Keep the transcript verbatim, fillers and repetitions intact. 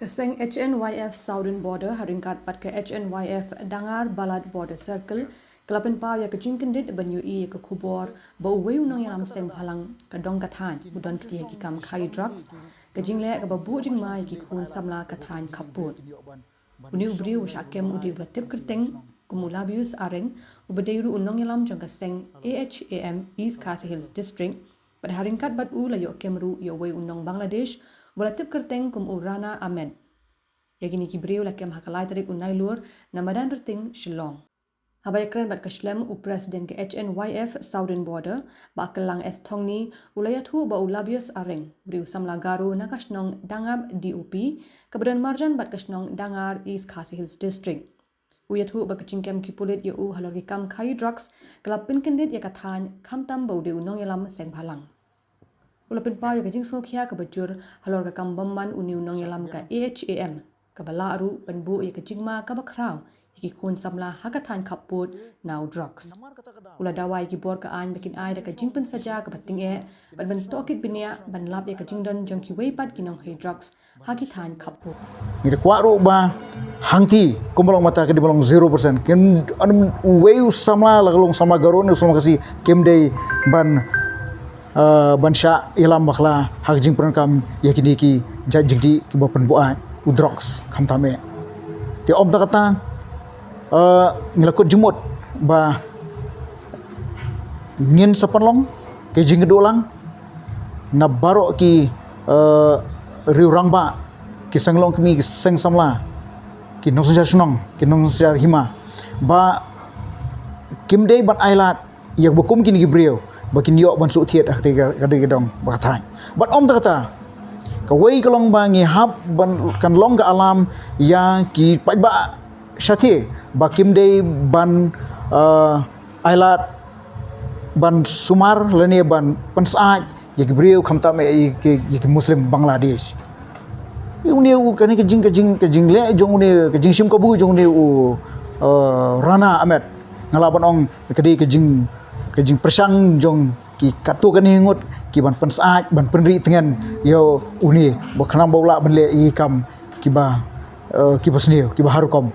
Ka seng H N Y F Southern Border ha ryngkat bad ka H N Y F Dangar Balat Border Circle ka la pynpaw ïa ka jingkyndit ban ïohi ïa ka khubor ba uwei u nongïalam seng bhalang ka dong ka thaiñ u don kti ha ki kam khaïi drugs, ka jingleh kaba buh jingma ïa ki khun samla ka thaiñ khappud. Une u briew uba shah kem u dei uba la tip kyrteng kum u Labius Areng, uba dei ruh u nongïalam jong ka seng A H A M East Khasi Hills District, bad ha ryngkat bad u la ïoh kem ruh ïa uwei u nong Bangladesh uba la tip kyrteng kum u Rana Ahmed. Ïa kine ki briew la kem ha ka lai tarik u Nailur na Madan Rting, Shillong. Haba ïakren bad ka shlem, u President ka H N Y F Southern Border, Bah Kyllang S Thongni, u la ïathuh ba u Labius Areng, briew samla Garo na ka shnong Dangab D O P, kaba don marjan bad ka shnong Dangar, East Khasi Hills District. U ïathuh ba ka jingkem ki pulit ïa u halor ki kam khaïi drugs ka la pynkyndit ïa ka thaiñ, khamtam ba u dei u nongïalam seng bhalang. U la pynpaw ïa ka jingsngewkhia kaba jur halor ka kam bymman une u nongïalam ka A H A M, kaba lah ruh ban buh ïa ka jingma kaba khraw ïa ki khun samla ha ka thaiñ khappud na u drugs. U la dawa ïa ki bor ka aiñ ba kin ai da ka jingpynsaja kaba tyngeh bad ban tohkit bniah ban lap ïa ka jingdon jong kiwei pat ki nongkhaïi drugs ha ki thaiñ khappud. Ngi da kwah ruh ba hangtei kumba long mynta ka dei ba long zero percent. Kin ym uwei u samla, la ka long samla Garo ne u samla Khasi, kim dei ban, eh, ban shah ïalam bakla ha ka jingpyndonkam ïa kine ki jait jingdih kiba pynbuaid u drugs khamtam eh. Te ym tang kata, eh, ngi la kut jingmut ba ngin sa pynlong ka jingïaduh lang na baroh ki, eh, riew rangbah, ki seng longkmie, ki seng samla, ki nongsynshar shnong, ki nongsynshar hima, ba kim dei ban ailad ïa kaba kum kine ki briew ba kin ïoh ban shu thied ha katei ka, katei ka dong ba ka thaiñ. Bad ym tang kata, kawei ka long ba ngi hap ban kan long ka alarm ïa ki paidbah shathie ba kim dei ban, eh, ailad ban sumar lane ban pynsyaid ïa ki briew khamtam eh ïa ki, ïa ki Muslim Bangladesh. Ïa une u, kane ka jing, ka jing, ka jingleh jong une, ka jingshim kabu jong une u, eh, Rana Ahmed, nga lah ban ong ka dei ka jing, ka jingpyrshang jong ki katto katne ngut ki ban pynsyaid, ban pynrih tngen ïa une ba khnang ba u lah ban leh ïa ki kam kiba, eh, kiba sniew, kiba har rukom.